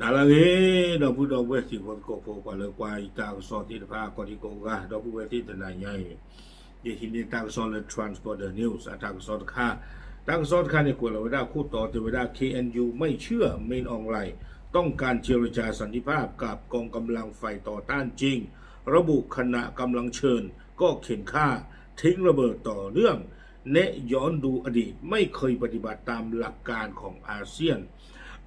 ဟါလၢအဂ့ၤ ဒီပုၢ်ဒီဝဲၢ်သ့ၣ်ဖိသကိးဖိ ပှၤလၢကွၢ်ယတၢ်ကစီၣ်သ့ၣ်တဖၣ် ကိးဒံကိးဂၤ ဒီပုၢ်ဝဲၢ်သ့ၣ်တနၤညါအံၤ ယဟံးန့ၢ်တၢ်ကစီၣ်လၢ Transporter News အတၢ်ကစီၣ်တခါ, တၢ်ကစီၣ်တခါန့ၣ် ကွဲးလီၤဝဲဒၣ်ခိၣ်တီတဲဝဲဒၣ် เคเอ็นยูไม่เชื่อ มินอองหลาย ต้องการเจรจาสันติภาพกับกองกำลังฝ่ายต่อต้านจริง ระบุขณะกำลังเชิญก็เข็นฆ่า ทิ้งระเบิดต่อเนื่อง แนะย้อนดูอดีต ไม่เคยปฏิบัติตามหลักการของอาเซียน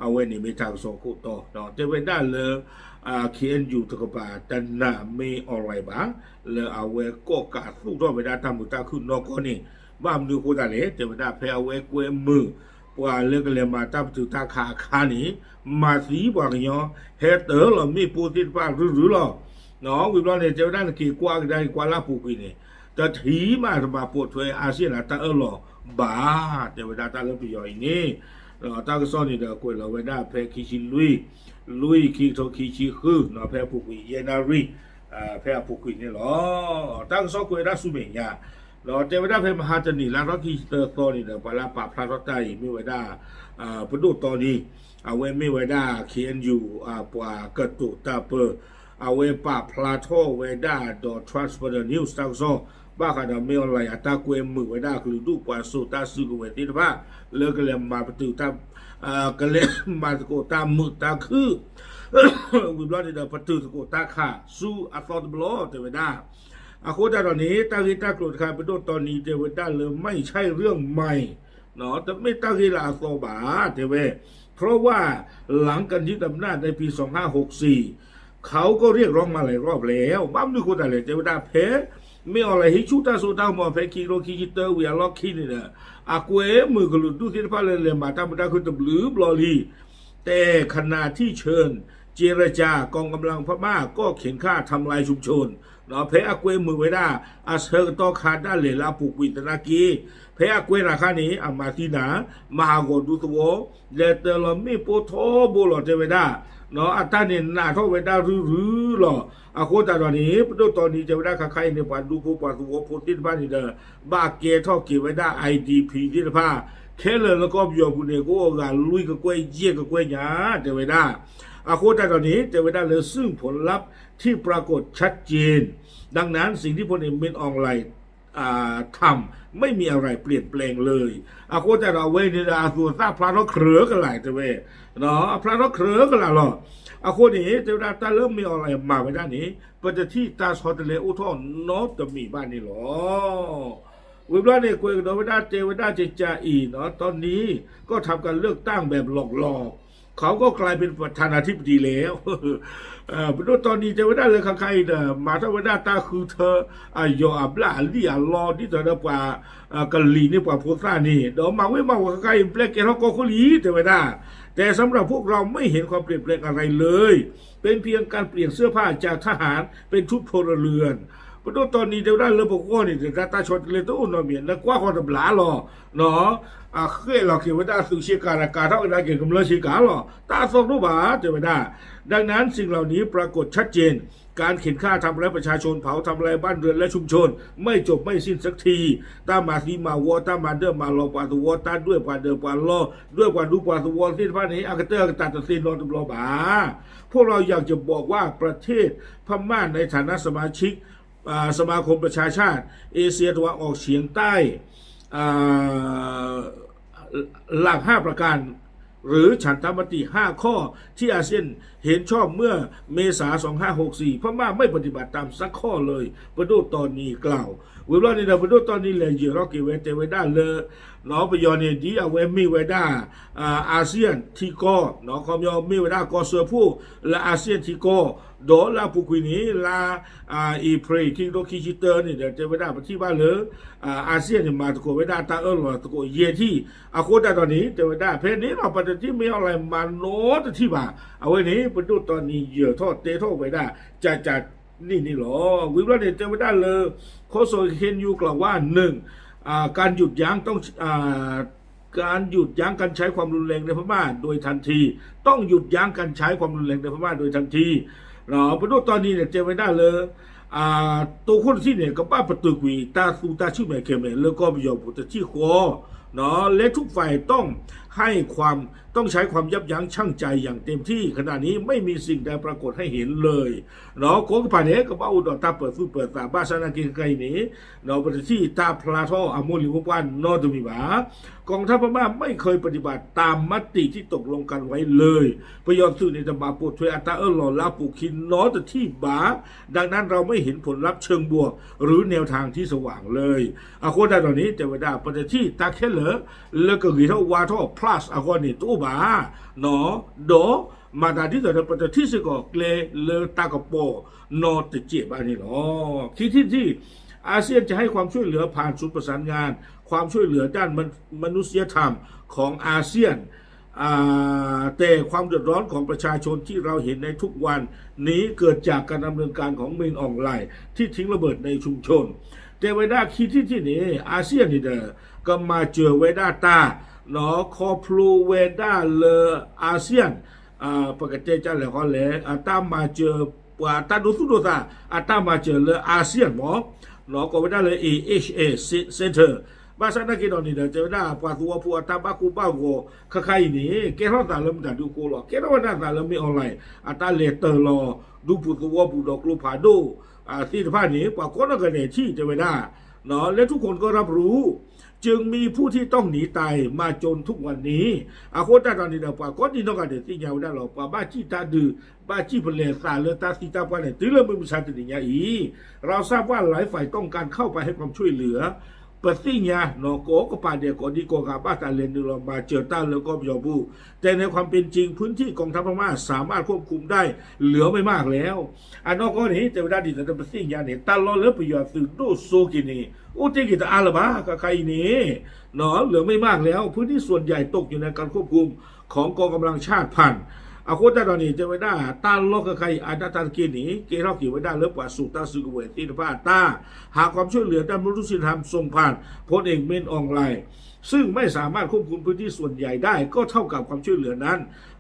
အဝဲန့ၣ်မ့ၢ်တၢ်ကစီၣ်ခိၣ်တီ တဲဝဲဒၣ်လၢ เคเอ็นยู တကပၤ တနာ် မင်းအောင်လှိုင် ဘၣ် လၢအဝဲကိးကးသူၣ်ထီၣ်ဝဲဒၣ်တၢ်မုာ်တၢ်ခုၣ်နီၢ်ကီၢ်န့ၣ် ဘၣ်မနုၤအဃိသတးလဲၣ် တဲဝဲဒၣ်ဖဲအဝဲကွဲမုာ် ပှၤလၢကလဲၤမၤတၢ်ပတုာ်တၢ်ခးအခါန့ၣ် မၤသံပှၤကညီ ဟဲတၢလီၤမ့ၣ်ပိၢ်သ့ၣ်တဖၣ်ရုၢ်ရုၢ်လီၤ. ဝံၤဘျီန့ၣ် တဲဝဲဒၣ်နက့ၤကွၢ်ကဒါက့ၤကွၢ်လၢအပူၤကွံာ်န့ၣ် တထံၣ်မးတမၤပိာ်ထွဲ อาเซียน အတၢ်အၢၣ်လီၤဘၣ် တဲဝဲဒၣ်တၢ်လၢပယီၤအံၤန့ၣ် တၢ်ကစီၣ်န့ၣ်ဒီးကွဲးလီၤဝဲဒၣ်ဖဲခံဆံလွံၢ် လွံၢ် ခံကထိခံဆံဃု ဖဲအပူၤကွံာ် ယဲၢ်နၣ်ရံၣ် ဖဲအပူၤကွံာ်န့ၣ်လီၤ. တၢ်ကစီၣ်ကွဲးဝဲဒၣ်ဆူမဲာ်ညါ ဒီးတဲဝဲဒၣ်ဖဲမဟါတနံၤ လါထီၣ်ခံဆံသၢသီန့ၣ်ဒီး ပှၤလၢအပာ်ဖျါထီၣ်တၢ်အံၤမ့ၢ်ဝဲဒၣ် ပဒိၣ်တီနံ အဝဲမ့ၢ်ဝဲဒၣ် เคเอ็นยู ပှၤကတိၤတၢ်ပၢ အဝဲပာ်ဖျါထီၣ်ဝဲဒၣ်ဒီး Transporter News တၢ်ကစီၣ် ဘၣ်ဃးဒီး မင်းအောင်လှိုင် အတၢ်ကွဲမုာ်ဝဲဒၣ်အကလုာ်ဒူၣ်ပှၤစိာ်တၢ်စုကဝဲၤသ့ၣ်တဖၣ် လၢကလဲၤမၤပတုာ်တၢ် ကလဲၤမၤသကိးတၢ်မုာ်တၢ်ခုၣ် ဝံၤဘျီန့ၣ်ဒီး ပတုာ်သကိးတၢ်ခးဆူအသီတဘျီ တဲဝဲဒၣ်. အဃိသတးဒီးန့ၣ် တၢ်ဂ့ၢ်တၢ်ကျိၤတခါ ပဒိၣ်တီနံတဲဝဲဒၣ်လၢ ไม่ใช่เรื่องใหม่ တမ့ၢ်တၢ်ဂ့ၢ်လၢအသီဘၣ် တဲဝဲ เพราะว่าหลังการยึดอำนาจในปีสองห้าหกสี่ เขาก็เรียกร้องมาหลายรอบแล้ว ဘၣ်မနုၤအဃိသတးလဲၣ် တဲဝဲဒၣ်ဖဲ မင်းအောင်လှိုင် ဟံးဆူၣ်တၢ်စိတၢ်ကမီၤဖဲခံကထိခံဆံတၢဝံၤအလီၢ်ခံန့ၣ်ဒီး အကွဲမုာ်ကလုာ်ဒူၣ်သ့ၣ်တဖၣ်လၢလဲၤမၤတၢ်မုာ်တၢ်ခုၣ်တဘျုးဘျီလံ แต่ขณะที่เชิญเจรจากองกำลังพม่าก็เข็นฆ่าทำลายชุมชน ဖဲအကွဲမုာ်ဝဲဒၣ် အဆၢကတီၢ်ခါဒၣ်လဲာ်လၢအပူၤကွံာ်သနာ်က့ ဖဲအကွဲတခါန့ၣ် အမၤသံနၤ မၤဟးဂီၤဒူသဝီ လဲၤတၢလီၤမ့ၣ်ပိၢ်ထီဘိလီၤ တဲဝဲဒၣ် အတၢ်န့ၣ်နာ်ထီၣ်ဝဲဒၣ်ရုၢ်ရုၢ်လီၤ. အဃိသတးဒီးန့ၣ် ပဒိၣ်တီနံတဲဝဲဒၣ်ခါခါအံၤန့ၣ် ပှၤဒူဖိပှၤသဝီဖိသ့ၣ်တဖၣ်န့ၣ်ဒီး ဘၣ်ကဲထီၣ်က့ၤဝဲဒၣ် I D P သ့ၣ်တဖၣ် ခဲလၢာ်လၢကီၢ်ပယီၤပူၤန့ၣ် ကအိၣ်အဂၤလွံၢ်ကကွဲၢ်ယဲၢ်ကကွဲၢ်ညါ တဲဝဲဒၣ်. အဃိသတးဒီးန့ၣ် တဲဝဲဒၣ်လၢ ซึ่งผลลัพธ์ที่ปรากฏชัดเจน ดังนั้นสิ่งที่พลเอกมินอองหลาย ทำ ไม่มีอะไรเปลี่ยนแปลงเลย အဃိသတးဒီးအဝဲန့ၣ်ဒီး အသူၣ်အသးဖျါထီၣ်ကြၢးကလာ် တဲဝဲ အဖျါထီၣ်ကြၢးကလာ်လီၤ. အဃိန့ၣ် တဲဝဲဒၣ်တၢ်လၢ မင်းအောင်လှိုင် မၤဝဲဒၣ်န့ၣ် ပတထံၣ်တၢ်ဆီတလဲအိၣ်ထီၣ်နီတမံၤဘၣ်န့ၣ်လီၤ. ဝံၤဘျီန့ၣ် ကွဲးကဒီးဝဲဒၣ်တဲဝဲဒၣ် ကကးအံၤ တီနံ ก็ทำการเลือกตั้งแบบหลอกลวง เขาก็กลายเป็นประธานาธิบดีแล้ว ပဒိၣ်တီနံတဲဝဲဒၣ်လၢခါခါအံၤဒီး မၤထီၣ်ဝဲဒၣ်တၢ်ဃုထၢ အယီၤအဘျၣ်အလံၣ်အလီ ဒ်သိးဒီးပှၤ ကလံၤန့ၢ်ပှၤဖိသၣ်န့ၣ် ဒီးမၤဝဲမၤဝဲခါခါအံၤ ပျဲကဲထီၣ်ကီၢ်ခိၣ်လံ တဲဝဲဒၣ်. แต่สำหรับพวกเราไม่เห็นความเปลี่ยนแปลงอะไรเลย เป็นเพียงการเปลี่ยนเสื้อผ้าจากทหารเป็นชุดพลเรือน ပဒိၣ်တီနံတဲဝဲဒၣ်လၢပဂီၢ်န့ၣ် တၢ်တၢ်ဆီတလဲတအိၣ်နီတမံၤ နကွၢ်ဃီၤတဘျီလီၤ. အဃဲၣ်လီၤက့ၤဝဲဒၣ်သုးဆ့ကၤ ကၤထီၣ်ကဒါက့ၤကမျၢၢ်ဆ့ကၤလီၤ. တၢ်အသီတအိၣ်ဘၣ် တဲဝဲဒၣ်. ดังนั้นสิ่งเหล่านี้ปรากฏชัดเจน การเข็นฆ่าทำร้ายประชาชน เผาทำลายบ้านเรือนและชุมชน ไม่จบไม่สิ้นสักที တၢ်မၤသံမၤဝီ တၢ်မၤဒၢၣ်မၤလီၤပှၤသဝီ တၢ်ဒွဲၣ်ပှၤဒၢးပှၤလီ ဒွဲၣ်ပှၤဒူပှၤသဝီသ့ၣ်တဖၣ်န့ၣ် အကတၢၢ်အကတၢၢ်တသ့နီတဘျီဘၣ်. พวกเราอยากจะบอกว่าประเทศพม่าในฐานะสมาชิก สมาคมประชาชาติเอเชียตะวันออกเฉียงใต้ อ่า หลักห้าประการ หรือฉันทามติห้าข้อที่อาเซียนเห็นชอบเมื่อเมษาสองห้าหกสี่ พม่าไม่ปฏิบัติตามสักข้อเลย ပဒိၣ်တီနံกล่าว ဝံၤဘျီန့ၣ်ဒီး ပဒိၣ်တီနံလဲၤယၢၤထီၣ်က့ၤဝဲတဲဝဲဒၣ်လၢ ပယီၤန့ၣ် ဒ်အဝဲမ့ၢ်ဝဲဒၣ် อาเซียนထံကီၢ် ခီပညီမ့ၢ်ဝဲဒၣ်ကီၢ်စၢဖှိၣ်လၢ อาเซียนထံကီၢ် ဒီးလၢအပူၤကွံာ်န့ၣ် လါ အ့ဖြ့ၣ် ခံကထိခံဆံတၢန့ၣ်ဒီး တဲဝဲဒၣ်ပထံၣ်ဘၣ်လၢ อาเซียนန့ၣ် မၤသကိးဝဲဒၣ်တၢ်အၢၣ်လီၤသကိးယဲၢ်ထံၣ် အဃိသတးဒီးန့ၣ် တဲဝဲဒၣ် ဖဲန့ၣ်လီၤ ပတထံၣ်မ့ၢ်အီၤလၢမၤနီတထံၣ်ဘၣ်. အဝဲန့ၣ် ပဒိၣ်တီနံယၢၤထီၣ်တဲထီၣ်ဝဲဒၣ် ကကးန့ၣ်န့ၣ်လီၤ. ဝံၤဘျီန့ၣ် တဲဝဲဒၣ်လၢ โฆษกเคเอ็นยูกล่าวว่า หนึ่ง อ่า การหยุดยั้งต้อง อ่า การหยุดยั้งการใช้ความรุนแรงในพม่าโดยทันที ต้องหยุดยั้งการใช้ความรุนแรงในพม่าโดยทันที ပဒိၣ်တီနံန့ၣ် တဲဝဲဒၣ်လၢ တိခိၣ်တထံၣ်န့ၣ် ကဘၣ်ပတုာ်ကွံာ် တၢ်သူတၢ်ဆူၣ်မဲာ်ခဲမဲာ် လၢကီၢ်ပယီၤပူၤတထံၣ်ဃီ เนาะ และทุกฝ่ายต้องให้ความ ต้องใช้ความยับยั้งชั่งใจอย่างเต็มที่ ขณะนี้ไม่มีสิ่งใดปรากฏให้เห็นเลย เนาะ ကိးကပၤန့ၣ် ကဘၣ်အိၣ်ဒီးတၢ်ပၢၤသူၣ်ပၢၤသး ဘၣ်ဆၣ်သနာ်က့ခဲအံၤန့ၣ် เนาะ ပတထံၣ်တၢ်ဖျါထီၣ်အမိၢ်လံၤမိၢ်ပှၢ်နီတမံၤဘၣ် กองทัพพม่าไม่เคยปฏิบัติตามมติที่ตกลงกันไว้เลย ပယီၤသုးန့ၣ် တမၤပိာ်ထွဲအတၢ်အၢၣ်လီၤလၢအပူၤခံနီတထံၣ်ဘၣ် ดังนั้นเราไม่เห็นผลลัพธ์เชิงบวก หรือแนวทางที่สว่างเลย အဃိသတးဒီးန့ၣ် တဲဝဲဒၣ် ပတထံၣ်တၢ်ခဲလၢာ် လၢကဂ့ၤထီၣ်ဝါထီၣ် plus အဂီၢ်န့ၣ် တအိၣ်ဘၣ် ဒီး မၤသးဒ်သိးဒီး ပတထံၣ်စ့ၢ်ကီးကျဲလၢတၢ်ကပီၤနီတစဲးဘၣ်န့ၣ်လီၤ. ခံထံၣ်တထံၣ် อาเซียนจะให้ความช่วยเหลือผ่านศูนย์ประสานงานความช่วยเหลือด้านมนุษยธรรมของอาเซียน อ่า แต่ความเดือดร้อนของประชาชนที่เราเห็นในทุกวันนี้เกิดจากการดำเนินการของมินอองหลายที่ทิ้งระเบิดในชุมชน တဲဝဲဒၣ်ခံထံၣ်တထံၣ်န့ၣ် อาเซียนန့ၣ်ဒီး ကမၤစၢၤဝဲဒၣ်တၢ် ခီဖျိဝဲဒၣ်လၢ อาเซียน ပကတဲကလဲၣ်ဃီလဲၣ် အတၢ်မၤစၢၤ ပှၤတၢ်ဒိသူၣ်ဒိသး အတၢ်မၤစၢၤလၢ อาเซียน မ့ၢ် ကိးဝဲဒၣ်လၢ เอเอชเอ Center ဘၣ်ဆၣ်သနာ်က့ဒီးန့ၣ်ဒီး တဲဝဲဒၣ်ပှၤသဝီဖိအတၢ်ဘၣ်ကိၢ်ဘၣ်ဂီၤခဲခါအံၤန့ၣ် ကဲထီၣ်သးလၢမတၤဒုအဃိလီၤ ကဲထီၣ်ဝဲဒၣ်သးလၢ မင်းအောင်လှိုင် အတၢ်လဲၤတၢၤလီၤ ဒူပူၤသဝီပူၤဒီးကျိဖးဒိၣ် သ့ၣ်တဖၣ်န့ၣ် ပှၤကိးနီၢ်ဂၤဒဲးထံၣ်တဲဝဲဒၣ် และทุกคนก็รับรู้ จึงมีผู้ที่ต้องหนีตายมาจนทุกวันนี้ အဃိသတးဒီးန့ၣ်ဒီး ပှၤကိးဒံနီၢ်ဂၤဒဲးသ့ၣ်ညါဝဲဒၣ်လီၤ ပှၤဘၣ်စံၣ်တၢ်ဒုး ဘၣ်စံၣ်ဖဲလဲၣ်သးလၢတၢ်သံတၢ်ပှၢ်န့ၣ် တုၤလၢမုၢ်မဆါတနံၤညါအံၤ เราทราบว่าหลายฝ่ายต้องการเข้าไปให้ความช่วยเหลือ ပသ့ၣ်ညါ ကိးကပၤဒဲးကိးဒံကိးဂၤဘၣ်သးလဲၤနုာ်လီၤမၤစၢၤတၢ်လၢကီၢ်ပယီၤပူၤ แต่ในความเป็นจริง พื้นที่กองทัพพม่าสามารถควบคุมได้เหลือไม่มากแล้ว အနီၢ်ကီၢ်န့ၣ် တဲဝဲဒၣ်ဒ်သိးဒီးပသ့ၣ်ညါန့ၣ် တၢ်လီၢ်လၢပယီၤသုးဒိၣ်စိက့ၤန့ၣ် အိၣ်တ့ၢ်က့ၤတအါလၢၤဘၣ် ခဲခါအံၤန့ၣ် เหลือไม่มากแล้ว พื้นที่ส่วนใหญ่ตกอยู่ในการควบคุมของกองกำลังชาติพัน အဃိသတးဒီးန့ၣ် တဲဝဲဒၣ် တၢ်လီၢ်ခဲခါအံၤ အါဒၣ်တၢ်တက့ၢ်န့ၣ် ကဲထီၣ်က့ၤဝဲဒၣ်လၢပှၤစိာ်တၢ်စုကဝဲၤသ့ၣ်တဖၣ်အတၢ် หากความช่วยเหลือด้านมนุษยธรรมส่งผ่านพลเอกมินอองหลาย ซึ่งไม่สามารถควบคุมพื้นที่ส่วนใหญ่ได้ ก็เท่ากับความช่วยเหลือนั้น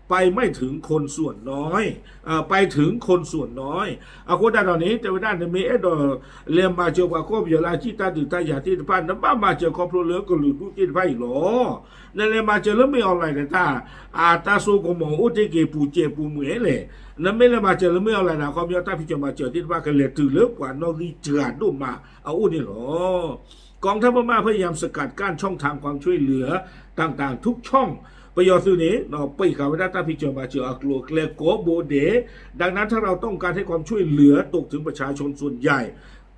ไปไม่ถึงคนส่วนน้อย เอ่อ ไปถึงคนส่วนน้อย အဃိသတးဒီးန့ၣ် တဲဝဲဒၣ် နမ့ၢ်အဲၣ်ဒိးလဲၤမၤစၢၤပှၤကီၢ်ပယီၤလၢအစံၣ်တၢ်ဒုးတၢ်ယၤသ့ၣ်တဖၣ် နဘၣ်မၤစၢၤခီဖျိလၢကလုာ်ဒူၣ်သ့ၣ်တဖၣ်အံၤလီၤ. နလဲၤမၤစၢၤလၢ မင်းအောင်လှိုင် န့ၣ် တၢ် အတၢ်စိကမီၤအိၣ်တ့ၢ်က့ၤပူၤစဲးပူၤမုာ်လဲၣ်. နမ့ၢ်လဲၤမၤစၢၤလၢ မင်းအောင်လှိုင် န့ၣ် အခီပညီတၢ်ဖံးစၢၤမၤစၢၤသ့ၣ်တဖၣ်ကလဲၤတုၤလၢပှၤနီၣ်ဂံၢ်စှၤဒိၣ်မးအအိၣ်န့ၣ်လီၤ. กองทัพพม่าพยายามสกัดกั้นช่องทางความช่วยเหลือต่างๆ ทุกช่อง ပယီၤသုးန့ၣ် ပံးဃာ်ဝဲဒၣ်တၢ်ဖံးစၢၤမၤစၢၤအကျိၤအကျဲကိးဘိဒဲး, ดังนั้นถ้าเราต้องการให้ความช่วยเหลือตกถึงประชาชนส่วนใหญ่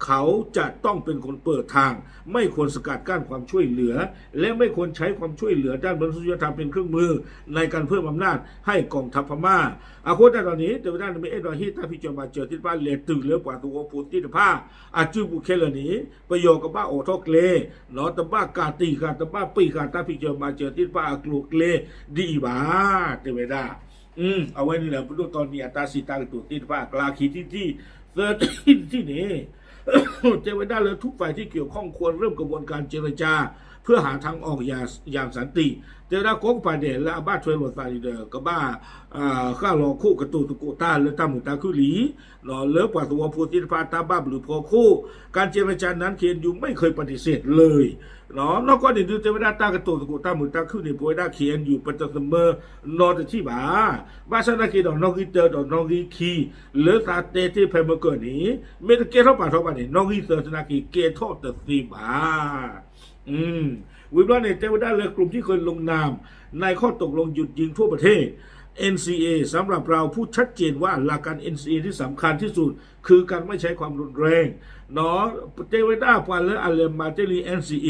เขาจะต้องเป็นคนเปิดทาง ไม่ควรสกัดกั้นความช่วยเหลือ และไม่ควรใช้ความช่วยเหลือด้านมนุษยธรรมเป็นเครื่องมือในการเพิ่มอำนาจให้กองทัพพม่า အဃိသတးဒီးန့ၣ် တဲဝဲဒၣ် နမ့ၢ်အဲၣ်ဒိးဟ့ၣ်တၢ်ဖံးစၢၤမၤစၢၤသ့ၣ်တဖၣ် လဲၤတုၤလၢပှၤသဝီဖိသ့ၣ်တဖၣ်အစုပူၤခဲလၢာ်န့ၣ် ပယီၤကဘၣ်အိးထီၣ်ကျဲ တဘၣ်ကးတံာ်ဃာ် တဘၣ်ပံးဃာ်တၢ်ဖံးစၢၤမၤစၢၤသ့ၣ်တဖၣ်အကျိၤအကျဲဒ်အံၤဘၣ် တဲဝဲဒၣ်. အဝဲန့ၣ်ဒီး ပဒိၣ်တီနံၤအတၢ်စံးတၢ်ကတိၤသ့ၣ်တဖၣ်အကျါ ခံထံၣ်တထံၣ်, သၢထံၣ်တထံၣ်န့ၣ် တဲဝဲဒၣ်လၢ ทุกฝ่ายที่เกี่ยวข้องควรเริ่มกระบวนการเจรจา เพื่อหาทางออกอย่างสันติ တဲဝဲဒၣ်ကိးကပၤဒဲးလၢအဘၣ်ထွဲလိာ်သးန့ၣ်ဒီး ကဘၣ် ဃၣ်လီၤခိၣ်ကတိၤသကိးတၢ်လၢတၢ်မုာ်တၢ်ခုၣ်လံ လၢပှၤသဝီဖိသ့ၣ်တဖၣ်တၢ်ဘၣ်ဘျုးဖီခိၣ် การเจรจานั้น เคเอ็นยู ไม่เคยปฏิเสธเลย နီၢ်ကီၢ်န့ၣ်ဒုးတဲဝဲဒၣ်တၢ်ကတိၤသကိးတၢ်မုာ်တၢ်ခုၣ်န့ၣ် ပဝဲဒၣ် เคเอ็นยู ပတသမၢနီတထံၣ်ဘၣ်. ဘၣ်ဆၣ်သနာ်က့ဒီး နီၣ်ဂံၢ်တၢဒီးနီၣ်ဂံၢ်ခံ လၢသးတဲတ့ၢ်ဖဲမုၢ်ကၢၢ်န့ၣ် မ့ၢ်တကဲထီၣ်ပာ်ထီၣ်ဘၣ်န့ၣ် နီၣ်ဂံၢ်သၢသနာ်က့ကဲထီၣ်တသ့ဘၣ်. ဝံၤဘျီန့ၣ် တဲဝဲဒၣ်လၢ กลุ่มที่เคยลงนามในข้อตกลงหยุดยิงทั่วประเทศ เอ็นซีเอ สำหรับเราพูดชัดเจนว่าหลักการ เอ็นซีเอ ที่สำคัญที่สุดคือการไม่ใช้ความรุนแรง တဲဝဲဒၣ်ပှၤလၢအလဲၤမၤတ့ၢ်လံ NCA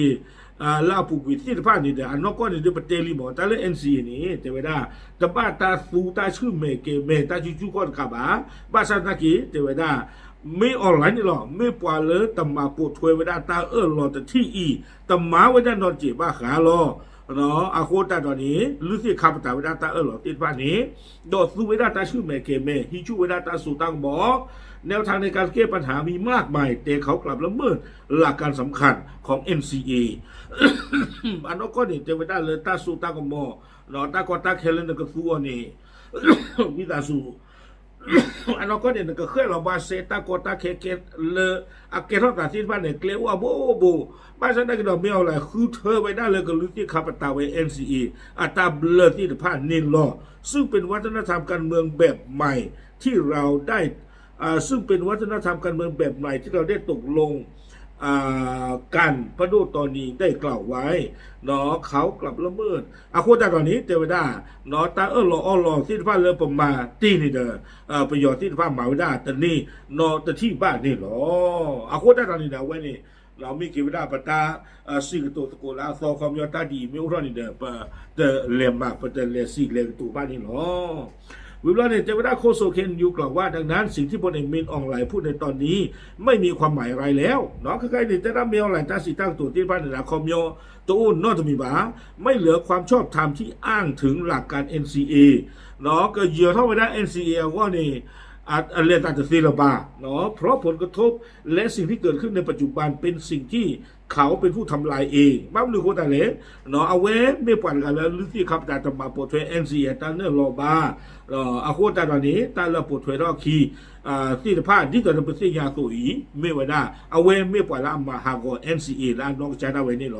လၢအပူၤကွံာ်သ့ၣ်တဖၣ်န့ၣ်ဒီး အနီၢ်ကီၢ်န့ၣ်ဒုးပတဲလံမ့ၢ် တၢ်လၢ NCA န့ၣ် တဲဝဲဒၣ် တဘၣ်တၢ်သူတၢ်ဆူၣ်မဲာ်ကဲၤမဲာ် တၢ်စုဆူၣ်ခီၣ်တကးဘၣ်. ဘၣ်ဆၣ်သနာ်က့ တဲဝဲဒၣ် မ့ၢ် online န့ၣ်လီၤ မ့ၢ်ပှၤလၢတမၤပိာ်ထွဲဝဲဒၣ်တၢ်အၢၣ်လီၤတထံၣ်အံၤ တမၤဝဲဒၣ်နီတစဲးဘၣ်ဃးလီၤ. အဃိသတးဒီးန့ၣ် လုၢ်သ့ၣ်ခါပတာ်ဝဲဒၣ်တၢ်အၢၣ်လီၤသ့ၣ်တဖၣ်န့ၣ် ဒီးသူဝဲဒၣ်တၢ်ဆူၣ်မဲာ်ကဲၤမဲာ် ဟံးဆူၣ်ဝဲဒၣ်တၢ်စိတၢ်ကမီၤ แนวทางในการแก้ปัญหามีมากมาย แต่เขากลับละเมิดหลักการสำคัญของ NCA အနီၢ်ကီၢ်န့ၣ် တဲဝဲဒၣ်လၢတၢ်စိတၢ်ကမီၤ တၢ်ကီတၢ်ခဲလၢနကသူအီၤန့ၣ် ဝံသးစူၤ အနီၢ်ကီၢ်န့ၣ် နကဃဲၣ်လီၤဘၣ်စဲတၢ်ကီတၢ်ခဲကဲလၢ အကဲထီၣ်သးသ့ၣ်တဖၣ်န့ၣ် ကျဲအိၣ်အဘိဘိ, ဘၣ်ဆၣ်သနာ်က့ဒီး မ့ၢ်အီၤလၢဃုထၢဝဲဒၣ်လၢကလုၢ်သ့ၣ်ခါပတာ်ဝဲ NCA အတၢ်ဘျၢသ့ၣ်တဖၣ်န့ၣ်လီၤ. ซึ่งเป็นวัฒนธรรมการเมืองแบบใหม่ที่เราได้ อ่า ซึ่งเป็นวัฒนธรรมการเมืองแบบใหม่ที่เราได้ตกลง อ่า กัน ပဒိၣ်တီနံၤ ได้กล่าวไว้ เนาะ เขากลับละเมิด အဃိသတးဒီးန့ၣ် တဲဝဲဒၣ် เนาะ တၢ်အၢၣ်လီၤအီလီၤသ့ၣ်တဖၣ်လၢပမၤတ့ၢ်န့ၣ်ဒီး ပယီၤသ့ၣ်တဖၣ်မၤဝဲဒၣ်တန့ၢ်နီတထံၣ်ဘၣ်န့ၣ်လီၤ. အဃိသတးဒီးန့ၣ်ဒီး အဝဲန့ၣ် မ့ၢ်က့ၤဝဲဒၣ်ပတၢ် စံးကတိၤသကိးလၢအသီ ခီပညီတၢ်ဒ်အံၤမ့ၢ်အိၣ်ထီၣ်န့ၣ်ဒီး ပတလဲၤမၤ ပတလဲၤစံးလဲၤကတိၤဘၣ်န့ၣ်လီၤ. ဝံၤဘျီန့ၣ် တဲဝဲဒၣ် โฆษก เคเอ็นยู กล่าวว่า ดังนั้น สิ่งที่พลเอก มิน ออง หลาย พูดในตอนนี้ ไม่มีความหมายอะไรแล้ว เนาะ ခဲခါအံၤန့ၣ် တဲဒၣ် မင်းအောင်လှိုင် တၢ်စံးတၢ်ကတိၤသ့ၣ်တဖၣ်န့ၣ်ဒီး ခီပညီတအိၣ်နီတမံၤဘၣ်, ไม่เหลือความชอบธรรมที่อ้างถึงหลักการ NCA เนาะ ကယၢၤထီၣ်ဝဲဒၣ် NCA အဂီၢ်န့ၣ် အလဲၤသးတသ့လၢၤဘၣ် เนาะ เพราะผลกระทบและสิ่งที่เกิดขึ้นในปัจจุบันเป็นสิ่งที่เขาเป็นผู้ทำลายเอง ဘၣ်မနုၤအဃိသတးလဲၣ် เนาะ အဝဲမ့ၢ်ပှၤတဂၤလၢလုၢ်သ့ၣ်ခါပတာ်တမၤပိာ်ထွဲ NCA အတၢ်နုာ်လီၤဘၣ် အဃိသတးဒီးန့ၣ် တၢ်လၢပိာ်ထွဲထီၣ်အခံ သ့ၣ်တဖၣ် ဒ်သိးဒီးပသ့ၣ်ညါအသိးအံၤ မ့ၢ်ဝဲဒၣ် အဝဲမ့ၢ်ပှၤလၢအမၤဟးဂီၤ NCA လၢအနီၢ်ကစၢ်ဒၣ်ဝဲန့ၣ်လီၤ.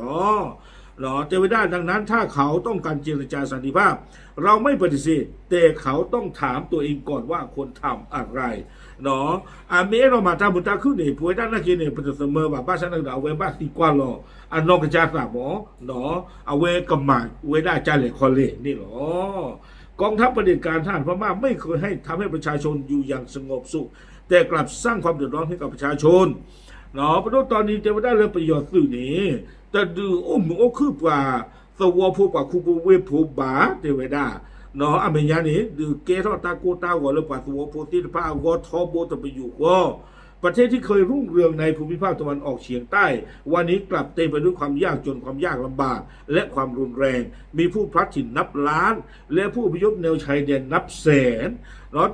တဲဝဲဒၣ် ดังนั้นถ้าเขาต้องการเจรจาสันติภาพ เราไม่ปฏิเสธ แต่เขาต้องถามตัวเองก่อนว่าควรทำอะไร အမ့ၢ်အဲၣ်ဒိးမၤတၢ်မုာ်တၢ်ခုၣ်န့ၣ် ပဝဲဒၣ်နာ်က့န့ၣ် ပတသမၢဘၣ် ဘၣ်ဆၣ်သနာ်က့ဒီး အဝဲဘၣ်သံကွၢ်လီၤအနီၢ်ကစၢ်သးမး အဝဲကမၤဝဲဒၣ်ကလဲာ်ခီလဲာ်န့ၣ်လီၤ. กองทัพเผด็จการทหารพม่าไม่เคยให้ ทำให้ประชาชนอยู่อย่างสงบสุข แต่กลับสร้างความเดือดร้อนให้กับประชาชน ပဒိၣ်တီနံၤတဲဝဲဒၣ်လၢပယီၤသုးန့ၣ် တဒုးအိၣ်မုာ်အိၣ်ခုၣ်ပှၤသဝီဖိ ပှၤခူဖိဝ့ၢ်ဖိဘၣ် တဲဝဲဒၣ် အမဲာ်ညါန့ၣ် ဒုးကဲထီၣ်တၢ်ကိၢ်တၢ်ဂီၤလၢပှၤသဝီဖိသ့ၣ်တဖၣ်အဂီၢ်ထီဘိတပယူာ်ဃီ ประเทศที่เคยรุ่งเรืองในภูมิภาคตะวันออกเฉียงใต้ วันนี้กลับเต็มไปด้วยความยากจน ความยากลำบาก และความรุนแรง มีผู้พลัดถิ่นนับล้าน และผู้อพยพแนวชายแดนนับแสน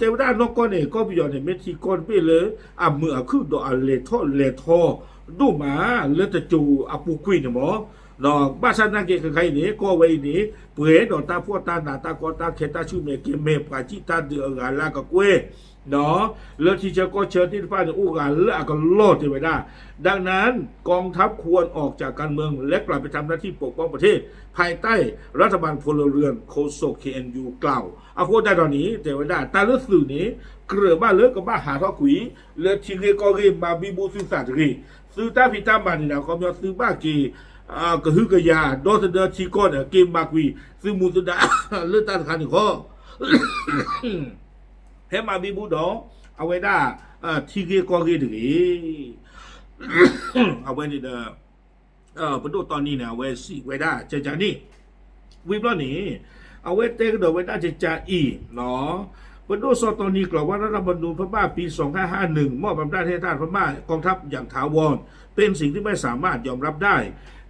တဲဝဲဒၣ်နီၢ်ကီၢ်န့ၣ် ကီၢ်ပယီၤန့ၣ် မ့ၢ်ထံကီၢ်တဘ့ၣ်လၢ အမုာ်အခုၣ်ဒီးအလဲၤထီၣ်လဲၤထီဒိၣ်မး လၢတစိၤအပူၤကွံာ်န့ၣ်မး ဘၣ်ဆၣ်သနာ်က့ခဲခါအံၤန့ၣ် ကီၢ်ဝဲအံၤန့ၣ် ပှဲၤဒီးတၢ်ဖှီၣ်တၢ်နး တၢ်ကီတၢ်ခဲ တၢ်ဆူၣ်မဲာ်ကဲၤမဲာ် ပှၤစံၣ်တၢ်ဒုးအဂၤလၢအကကွဲၢ် လၢထံဆၢကီၢ်ဆၢသ့ၣ်တဖၣ်န့ၣ် အိၣ်ဂၤလၢအကလီၢ်တဲဝဲဒၣ် ดังนั้น กองทัพควรออกจากการเมือง และกลับไปทำหน้าที่ปกป้องประเทศ ภายใต้รัฐบาลพลเรือน โฆษก เคเอ็นยู กล่าว အဃိသတးဒီးန့ၣ် တဲဝဲဒၣ် တၢ်လၢသုးန့ၣ် ကြၢးဘၣ်လၢကဘၣ်ဟးထီၣ်ကွံာ် လၢထံဂ့ၢ်ကီၢ်ဂ့ၢ် မၤဘံဘူသုသးတဂ့ၤ, သုတၢ်ဖံးတၢ်မၤန့ၣ်ဒီး ခီပညီသုဘၣ်က့ၤ ကဟုကယာ် ဒီသဒၢထံကီၢ်န့ၣ် က့ၤမၤကွံာ် သုးမုၢ်သဒါ လၢတၢ်တခါန့ၣ်ဃီ ဟဲမၤဘံဘူဒီး အဝဲဒၣ် ထံဂ့ၢ်ကီၢ်ဂ့ၢ်တဂ့ၤ အဝဲန့ၣ်ဒီး ပဒိၣ်တီနံၤန့ၣ် အဝဲစံးဝဲဒၣ်ကကန့ၣ် ဝံၤဘျီန့ၣ် အဝဲတဲကဒီးဝဲဒၣ်ကကအံၤ ပဒိၣ်စီၤတီနံၤ กล่าวว่า รัฐธรรมนูญพม่าปี สองห้าห้าหนึ่ง มอบอำนาจให้ทหารพม่า กองทัพอย่างถาวร เป็นสิ่งที่ไม่สามารถยอมรับได้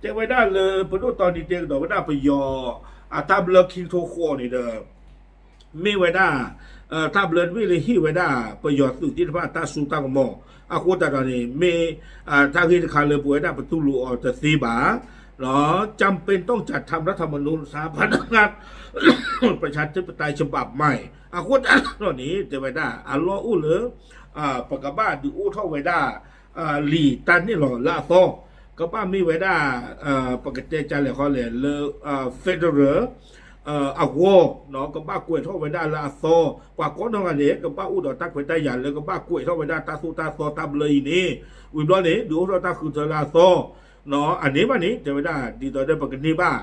တဲဝဲဒၣ်လၢ ပဒိၣ်တီနံၤတဲကဒီးဝဲဒၣ်ပယီၤ အတၢ်ဘျၢခံကထိဃိးန့ၣ်ဒီး မ့ၢ်ဝဲဒၣ် တၢ်ဘျၢတဘ့ၣ်လၢဟ့ၣ်ဝဲဒၣ် ပယီၤသုးသ့ၣ်တဖၣ်တၢ်စိတၢ်ကမီၤ အဃိသတးဒီးန့ၣ် မ့ၢ် တၢ်ဂ့ၢ်တခါလၢပဝဲဒၣ်ပတူၢ်လိာ်အီၤတသ့ဘၣ် จำเป็นต้องจัดทำรัฐธรรมนูญ สถาบันประชาธิปไตยฉบับใหม่ အဃိသတးဒီးန့ၣ် တဲဝဲဒၣ် အလီၢ်အိၣ်လၢ ပကဘၣ်ဒုးအိၣ်ထီၣ်ဝဲဒၣ် လံာ်တၢ်န့ၣ်လီၤလၢအသီ ကဘၣ်မ့ၢ်ဝဲဒၣ် ပကတဲကလဲာ်ခီလဲၣ်လၢ federal အဂီၢ် ကဘၣ်ကွဲးထီၣ်ဝဲဒၣ်လၢအသီ ပှၤကိးနီၢ်ဂၤဒဲး ကဘၣ်အိၣ်ဒီးတၢ်ခွဲးတၢ်ယာ်လၢကဘၣ်ကွဲးထီၣ်ဝဲဒၣ်တၢ်သိၣ်တၢ်သီတၢ်ဘျၢအံၤန့ၣ် ဝံၤဘျီန့ၣ် ဒုးအိၣ်ထီၣ်တၢ်ဃုထၢလၢအသီ အန့ၣ်ဘၣ်န့ၣ် တဲဝဲဒၣ် ဒ်သိးဒီးပကန့ၢ်ဘၣ်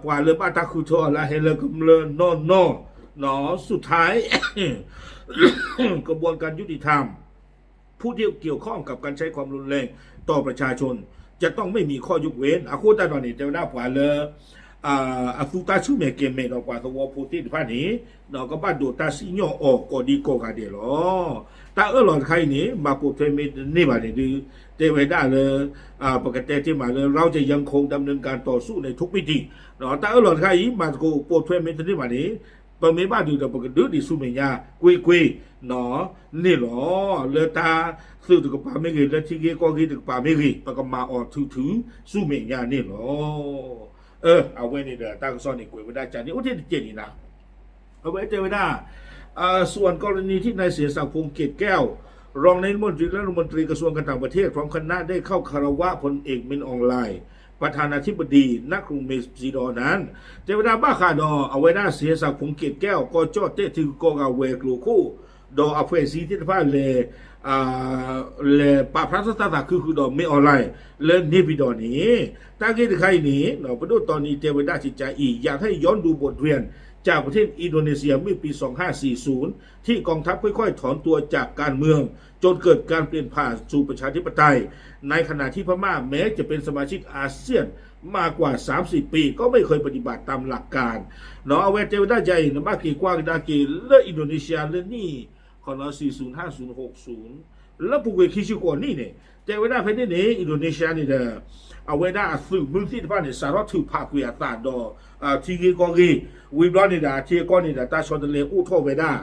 ပှၤလၢဘၣ်တၢ်ဃုထၢအီၤလၢအဟဲလၢကမျၢၢ်နီၢ်နီၢ် สุดท้าย กระบวนการยุติธรรม ผู้ที่เกี่ยวข้องกับการใช้ความรุนแรงต่อประชาชน จะต้องไม่มีข้อยกเว้น အဃိသတးဒီးန့ၣ် တဲဝဲဒၣ်ပှၤလၢ အသူတၢ်ဆူၣ်မဲာ်ကဲၤမဲာ်ဒီးပှၤသဝီဖိသ့ၣ်တဖၣ်န့ၣ် ကဘၣ်ဒိးတၢ်စံၣ်ညီၣ်အီၤကိးဒံကိးဂၤဒဲးလီၤ. တၢ်အၢၣ်လီၤတခါအံၤန့ၣ် မၤပိာ်ထွဲမ့ၢ်တန့ၢ်ဘၣ်န့ၣ်ဒုး တဲဝဲဒၣ်လၢ ပကတဲတ့ၢ်မးလၢ เราจะยังคงดำเนินการต่อสู้ในทุกมิติ တၢ်အၢၣ်လီၤတခါအံၤ မၤသကိးပိာ်ထွဲမ့ၢ်တန့ၢ်ဘၣ်န့ၣ် ပမ့ၢ်ဘၣ်ဒုးဒီး ပကဒုးဒံးဆူမဲာ်ညါကွ့ၢ်ကွ့ၢ် န့ၣ်လီၤ. လၢတၢ်သုးတကပၤမ့ၢ်ဂ့ၤ လၢထံဂ့ၢ်ကီၢ်ဂ့ၢ်တကပၤမ့ၢ်ဂ့ၤ ပကမၤအီၤထုထုဆူမဲာ်ညါန့ၣ်လီၤ. အဝဲန့ၣ်ဒီးတၢ်ကစီၣ်န့ၣ်ကွဲးဝဲဒၣ်ကန့ၣ် အိၣ်ထဲတကဲးန့ၣ်နၤ အဝဲတဲဝဲဒၣ် ส่วนกรณีที่นายเสรีศักดิ์ พงษ์เกตแก้ว รองนายกรัฐมนตรี และรัฐมนตรีกระทรวงการต่างประเทศ พร้อมคณะได้เข้าคารวะพลเอก มิน อองหลาย ประธานาธิบดีณกรุงเนปิดอร์นั้น တဲဝဲဒၣ်ဘၣ်ဃးဒီး အဝဲဒၣ် เสรีศักดิ์ พงษ์เกตแก้ว ကီၢ်ကၠီၣ်တဲၣ်ထံဂုၤကီၢ်ဂၤဝဲၤကျိၤခိၣ် ဒီးအဖွဲ့အစည်းသ့ၣ်တဖၣ်လဲၤ လဲၤပာ်ဖျါထီၣ်တၢ်သးခုဃုာ်ဒီး မင်းအောင်လှိုင် လၢ နေပြည်တော် န့ၣ် တၢ်ဂ့ၢ်တခါအံၤန့ၣ် ပဒိၣ်တီနံၤတဲဝဲဒၣ်ကကးအံၤ อยากให้ย้อนดูบทเรียน จากประเทศอินโดนีเซีย เมื่อปีสองห้าสี่ศูนย์ ที่กองทัพค่อยๆถอนตัวจากการเมือง จนเกิดการเปลี่ยนผ่านสู่ประชาธิปไตย ในขณะที่พม่าแม้จะเป็นสมาชิกอาเซียนมากกว่า สามสิบ ปี ก็ไม่เคยปฏิบัติตามหลักการ เนาะ အဝဲတဲဝဲဒၣ်ယၤအံၤ နဘၣ်က့ၤကွၢ်ကဒါက့ၤ လၢအံၣ်ဒိးန့ၣ်ၡံယါလၢနံၣ် ခီနီၤ သီ ศูนย์ห้า ศูนย์หก ศูนย์ လၢပူၤကွံာ်ခံဆံဃိးနံၣ်န့ၣ် တဲဝဲဒၣ်ဖဲန့ၣ်န့ၣ် အံၣ်ဒိးန့ၣ်ၡံယါန့ၣ်ဒီး အဝဲဒၣ်အသုးမုၢ်သ့ၣ်တဖၣ်န့ၣ် စးထီၣ်ထုးဖးကွံာ်အသးဒီး ထံဂ့ၢ်ကီၢ်ဂ့ၢ် ဝံၤဘျီန့ၣ်ဒီး အထံအကီၢ်န့ၣ်ဒီး တၢ်ဆီတလဲအိၣ်ထီၣ်ဝဲဒၣ်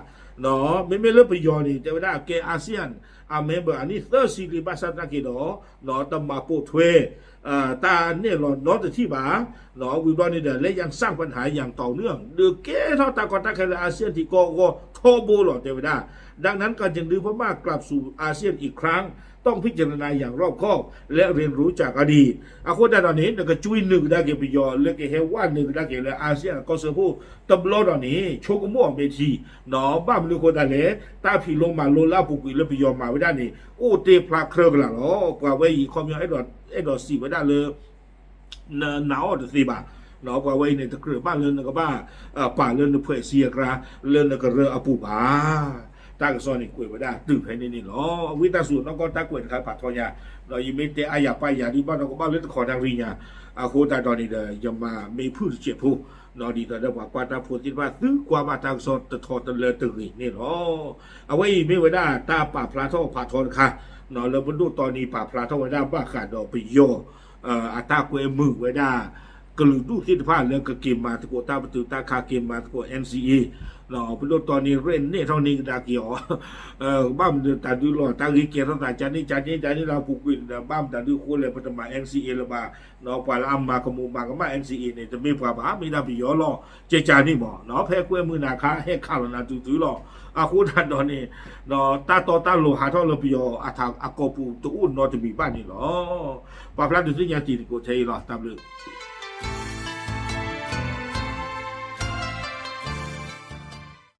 မ့မ့ၢ်လၢပယီၤန့ၣ် တဲဝဲဒၣ်ကဲ ASEAN အ member အနံၣ်သၢဆံလံ ဘၣ်ဆၣ်သနာ်က့ဒီး တမၤပိာ်ထွဲ တၢ်နဲၣ်လီၤနီတထံၣ်ဘၣ် ဝံၤဘျီန့ၣ်ဒီး และยังสร้างปัญหาอย่างต่อเนื่อง ဒုးကဲထီၣ်တၢ်ကီတၢ်ခဲလၢ ASEAN ထံကီၢ်အဂီၢ်ထီဘိလီၤ တဲဝဲဒၣ် ดังนั้นการจะดึงพม่ากลับสู่อาเซียนอีกครั้ง ต้องพิจารณาอย่างรอบคอบ และเรียนรู้จากอดีต အဃိသတးဒီးန့ၣ် နကကွံနုာ်ကဒါက့ၤပယီၤ လၢကဟဲဝဲနုာ်ကဒါက့ၤလၢ ASEAN အကီၢ်စၢဖှိၣ်တဘျီဒီးန့ၣ် ဆိကမိၣ်အီၤမ့ၢ်ထံ ဘၣ်မနုၤအဃိသတးလဲၣ် တၢ်ဖံးလိမၤလိလၢအပူၤကွံာ်လၢပယီၤမၤဝဲဒၣ်န့ၣ် အိၣ်တ့ၢ်ဖျါခြဲကလာ်လီၤ. ပှၤဝဲအံၤခီပညီ အဲၣ်ဒိးစံးဝဲဒၣ်လၢ နးအီၣ်တသ့ဘၣ်. ပှၤဝဲအံၤန့ၣ် တကြၢးဘၣ်လၢနကဘၣ် ပာ်လၢနဖှဲးစံအကျါ လၢနကရၢအပူၤဘၣ်. တၢ်ကစီၣ်န့ၣ်ကွဲးဝဲဒၣ်တုၤဖဲန့ၣ်န့ၣ်လီၤ. ဝံသးစူၤနီၢ်ကီၢ်တၢ်ကွဲးတခါဖးထီညါ, ယမ့ၢ်တဲအါယၤပာ်ယၤဒ်ဘၣ်နီၢ်ကီၢ်ဘၣ်လၢတခီတၢ်ရံၣ်ညါ, အဃိသတးဒီးန့ၣ်ဒီး ယမၤမ့ၢ်ဖုၣ်တစဲးဖိ ဒ်သိးဒီးပှၤကွၢ်တၢ်ဖိသ့ၣ်တဖၣ် သုကွၢ်ဘၣ်တၢ်ကစီၣ်တထီတလၢတဂ့ၤန့ၣ်လီၤ. အဝဲအံၤမ့ၢ်ဝဲဒၣ်တၢ်ပာ်ဖျါထီၣ်ဖးထီတခါ လၢပဒိၣ်တီနံၤပာ်ဖျါထီၣ်ဝဲဒၣ်ဘၣ်ဃးဒီးပယီၤ အတၢ်ကွဲမုာ်ဝဲဒၣ် ကလုာ်ဒူၣ်သ့ၣ်တဖၣ်လၢကက့ၤမၤသကိးတၢ်ပတုာ်တၢ်ခး က့ၤမၤသကိး NCA ပဒိၣ်တီနံၤရဲၣ်နဲၣ်ထီၣ်န့ၢ်ကဒါက့ၤအီၤ ဘၣ်မနုၤတၢ်ဒုးလီၤ တၢ်ဂ့ၢ်ကဲထီၣ်သး ကန့ၣ်ကန့ၣ်တၢ်န့ၣ်လၢအပူၤကွံာ်န့ၣ်ဒီး ဘၣ်မတၤဒုးအဃိလဲၣ် ပတမၤ NCA လၢၤဘၣ်, ပှၤလၢအမၤကမူးမၤကမၣ် NCA န့ၣ် တမ့ၢ်ပှၤဘၣ် မ့ၢ်ဒၣ်ပယီၤလီၤ. ကဲကန့ၣ်မး ဖဲကွဲမုာ်နၤခါ ဟဲခးလီၤနၤတုၤတုၤလီၤ. အဃိသတးဒီးန့ၣ် တၢ်တီတၢ်လိၤဟးထီၣ်လၢပယီၤအထးအကီၢ်ပူၤတအိၣ်နီတမံၤဘၣ်န့ၣ်လီၤ. ပာ်ဖျါဒုးသ့ၣ်ညါတံၤသကိးထဲအံၤလီၤ. တၢ်ဘျုး